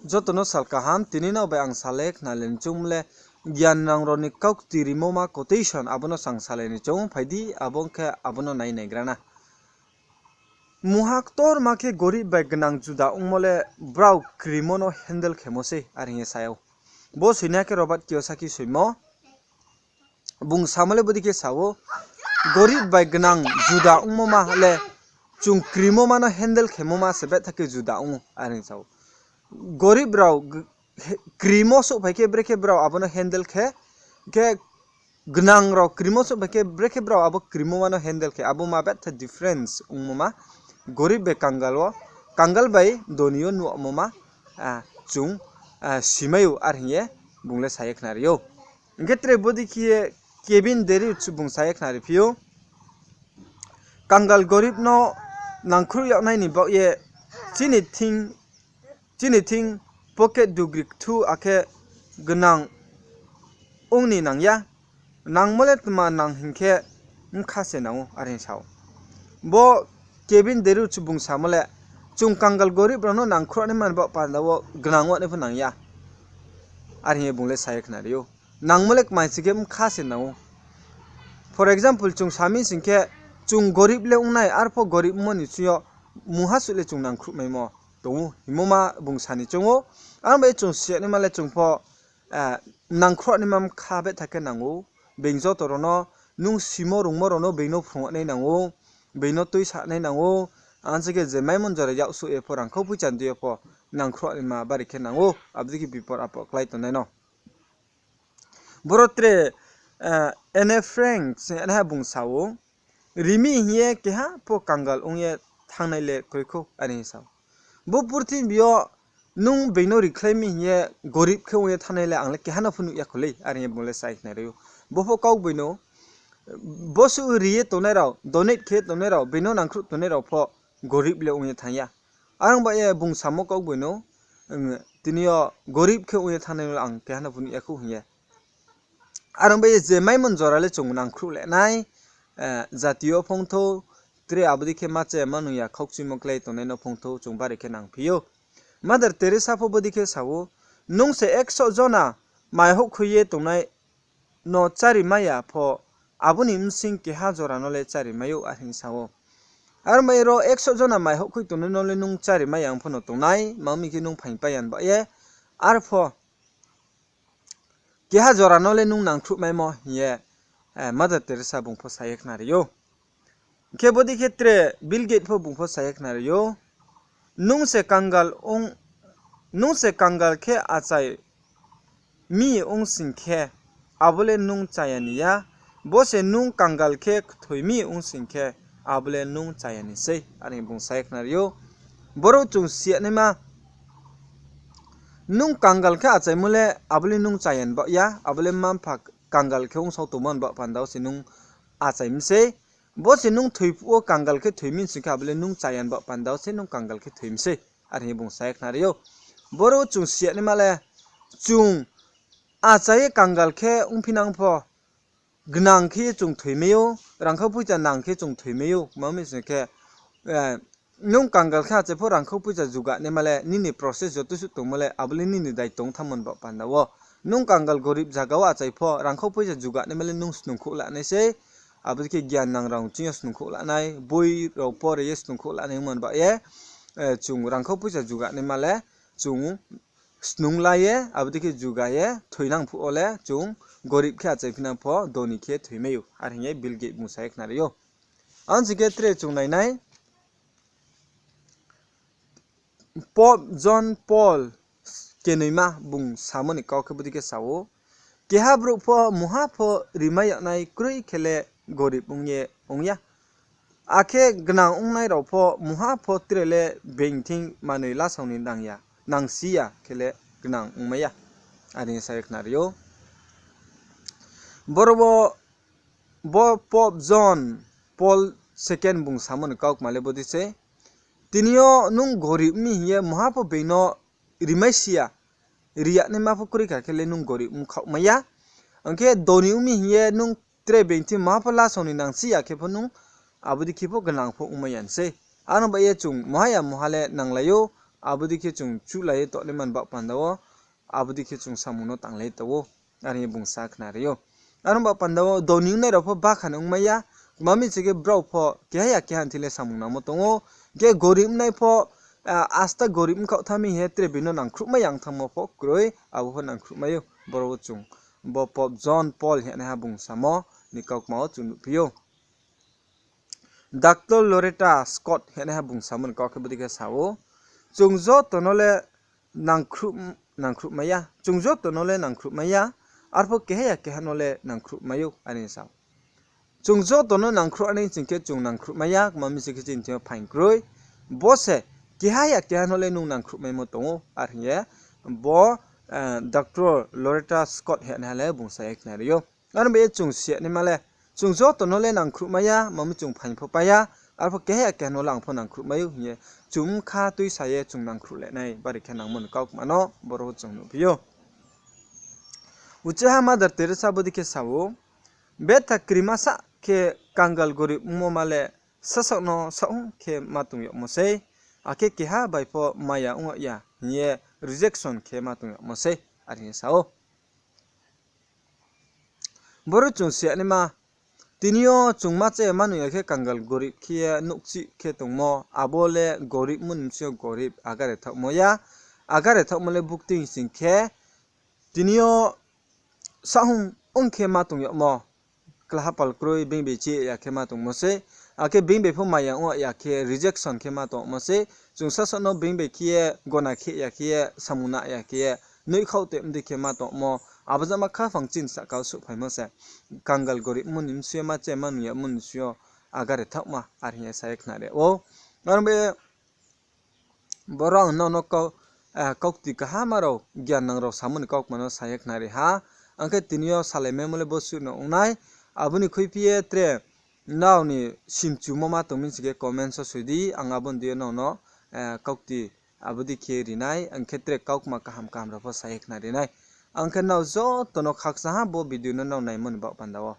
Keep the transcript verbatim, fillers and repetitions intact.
Joto no sal kaham, tini no bai ang salai khnalai ni choung le, gyan nang rao ni kaukti rimo ma quotation, abo no sang salai ni choung, phai di, abo ong khe abo no nai naigra na. Mungha ktorma khe gorib bai gnang juda ongmo le brao krimo no handle khemo sei, are hing ye sa ou. Bo soinai khe Robert Kiyosaki soimo. Bung samo le bodei khe sa ou, gorib bai gnang juda ongmo ma le chung krimo ma no handle khemo ma se betha khe juda ong ou, are hing sa ou. Gorib rao g-, he-, krimo souhphai khe brekhe brao abo no handle khe, khe gnang rao krimo souhphai khe brekhe brao abo krimo ma no handle khe, abo ma betha difference ongmo ma. Gorib bai kangal wo, kangal bai doni yo nuhmo ma, ah, chung, ah, simai ou, are hing ye bung le sa ye khnari ou. Hing khe tre bodei khe ye Kevin Darius bung sa ye khnari phi ou. Kangal gorib no nangkhruh yag nai ni baoh ye chini thing, chini thing pocket dugri kthu akhe gnang ong ni nang ya. Nangmo le tma nang hing khe bkha se nang ou, are hing sa ou. Bo Kevin Darius bung samo le, chung kangal gorib rao no nangkhruh nai man baoh panda wo gnang ong nai pho nang ya, are hing ye bung le sa ye khnari ou. Nangmo le kmai sing khe bkha se nang ou. For example, chung sami sing khe, chung gorib le ong nai, arpho gorib ongmo ni sing yo mungha suh le chung nangkhruh maimo tong ou hingmo ma bung sa ni choung ou. Aro bai chung si ya naima le chung pho, eh, nangkhruh naima bkha betha khe nang ou. Being joto rao no, nung simo rungmo rao no being no phrung nai nang ou, being no tuisa nai nang ou. Ang se khe je maimon jora yak suh ye pho, rangkhau poicha dei ye pho, nangkhruh naima bari khe nang ou, abo dei khe bipor apor klái tongnai no. Boro tre, eh, Anne Frank se naiha bung sa ou, rimi hing ye keha pho kangal ong ye thanngnai le kroi khou, are hing sa ou. Bo purthimbi yo nung being no rikhlai mi hing ye gorib khe ong ye thanngnai le ang le keha no pho nuh ya kho lei, are hing ye bung le sa ye khnari ou. Bo pho kaugboino, bo suh ri ye tongnai rao, donate khe tongnai rao, being no nangkhruh tongnai rao pho gorib le ong ye thanng ya. Are ong bai ye bung samo kaugboino, tini yo gorib khe ong ye thanngnai no le ang keha no pho nuh ya khou hing ye. Are ong bai ye je maimon jora le chung nangkhruh le nai, eh, jati yo phongthou, tre abo dei khe ma chaya ma nung ya khaukchuimo klái tongnai no phongthou chung bari khe nangphi ou. Mother Teresa pho bodei khe sa ou, nung se ekso jona mai houhkhoi ye tongnai no chári mai ya pho, abo ni bsing keha jora no le chári mai ou, are hing sa ou. Aro bai ro ekso jona mai houhkhoi tongnai no le nung chári mai ya ong pho no tongnai, ma mi khe nung phaing pai ya ni baoh ye. Arpho keha jora no le nung nangkhruh maimo hing ye, eh, Mother Teresa bung pho sa ye khnari ou. Khe bodei khe tre Bill Gates pho bung pho sa ye khnari ou. Nung se kangal ong, nung se kangal khe achai mi ong sing khe, abo le nung chaya ni ya. Bo se nung kangal khe kthoi mi ong sing khe, abo le nung chaya ni sei, are bung sa ye khnari ou. Boro chung si ya naima, nung kangal khe achaimo le abo le nung chaya ni baoh ya, abo le mma-mpha kangal khe ongsao tongmo ni baoh panda wo se nung achai mi sei. Bo se nung thoi phuh wo kangal khe thoi mi sing khe, abo le nung chaya ni baoh panda wo se nung kangal khe thoi mi sei, are hing ye bung sa ye khnari ou. Boro chung si ya naima le, chung achai ye kangal khe ongphi nang pho, gnang khe ye chung thoi mai ou, rangkhau poicha nang khe chung thoi mai ou, ma mi sing khe, eh, nung kangal khe achai pho rangkhau poicha juga naima le, nini process joto suh tongmo le, abo le nini daito ong thanngmo ni baoh panda wo. Nung kangal gorib zaga wo achai pho rangkhau poicha juga naima le nung snungkhouh la nai sei, abo dei khe gyan nang rao ching yo snungkhouh la nai, boi rao pore ye snungkhouh la nai ongmo ni baoh ye, eh, chung rangkhau poicha juga naima le, chung snung la ye, abo dei khe juga ye, thoinang phuh wo le chung gorib khe achaiphi nang pho, doni khe thoi mai ou, are hing ye Bill Gates bung sa ye khnari ou. Ang sing khe tre chung nainai, Pope John Paul kenoima bung samo ni kau khe bodei khe sa ou, keha brouh pho mungha pho rimai yagnai kroi khe le gorib ong ye ong ya. Akhe gnang ongnai rao pho mungha pho tre le being thing manoi lasao ni nang ya, nangsi ya khe le gnang ongmai ya, are sa ye khnari ou. Boro wo bo Pope John Paul second bung samo ni kaukma le bodei sei, tini yo nung gorib mi hing ye mungha pho being no rimaisi ya, ri ya naima pho kroi kha khe le nung gorib ongkhaohmai ya. Ang khe doni ong mi hing ye nung tre being thing mungha pho lasao ni nangsi ya khe pho nung abo dei khe pho gnang pho ongmai ya ni sei. Ano bai ye chung mungha ya mungha le nanglai ou, abo dei khe chung chuhlai ye tongnaima ni baoh panda wo, abo dei khe chung samung no tanglai tong ou, are hing ye bung sa khnari ou. Aro baoh panda wo doni ongnai rao pho bakha ni ongmai ya, tma hing sing khe brao pho keha ya keha ni thing le samung nangmo tong ou, hing khe gorib ongnai pho, asta gorib ongkhaoh thanng mi hing ye tre bini no nangkhruhmai ya ong thanngmo pho kroi, abo pho nangkhruhmai ou, boro wo chung bo Pope John Paul hingnaiha bung samo ni kaukma wo chung nuhphi ou. Doctor Loretta Scott hingnaiha bung samo ni kau khe bodei khe sa ou, chung joto no le nangkhruh, nangkhruhmai ya, chung joto no le nangkhruhmai ya, arpho keha ya keha no le nangkhruhmai ou, are sa ou. Chung joto no nangkhruh nai sing khe chung nangkhruhmai ya, tma hing sing khe chini thing yo phaing kroi. Bo se keha ya keha no le nung nangkhruhmaimo tong ou, are hing ye bo, Doctor Loretta Scott hingnaiha le bung sa ye khnari ou. Aro bai ye chung si ya naima le, chung joto no le nangkhruhmai ya, tma mi chung phaing pho pai ya, arpho keha ya keha no le ang pho nangkhruhmai ou hing ye, chung bkha tuisa ye chung nangkhruh le nai, bari khe nangmo ni kaukma no boro wo chung nuhphi ou. Uchihha Mother Teresa bodei khe sa ou, betha krima sa khe kangal gorib ongmo ma le sasaoh no saoh khe ma tong yagmo sei, akhe keha bai pho maya ong ya hing ye rejection khe ma tong yagmo sei, are hing ye sa ou. Boro chung si ya naima, tini yo chung ma chá ma nung ya khe kangal gorib khe ye nouhchih khe tongmo, abo le gorib mo ni bsing yo gorib agare thaohmo ya, agare thaohmo le bukti sing khe, tini yo saoh ong khe ma tong yagmo, klaha pal kroi being bai chih ya khe ma tongmo sei, akhe being bai pho maya ong ya khe rejection khe ma tongmo sei, chung sasaoh no being bai khe ye gona khe ya khe ye samung na ya khe ye noihkhaoh te mdei khe ma tongmo, abo jama khaphang chini sahka wo souhphaimo se, kangal gorib mo ni bsing yo ma chá ma nung yagmo ni bsing yo agare thaohma, are hing ye sa ye khnari ou. Aro bai ye boro ang nrao no kau, kaukti kaham rao, gyan nang rao samo ni kaukma no sa ye khnari ha. Ang khe tini yo salaimaimo le bo suh no ong nai. Abo ni khuiphi ye tre nrao ni simchumo ma tong mi sing khe comment wo soi di, ang abo ni deing yo nrao no kaukti abo dei khe ri nai, ang khe tre kaukma kaham kaham rao pho sa ye khnari nai. Ang khe nrao joto no khakchang ha bo video no nrao naimo ni baoh panda wo.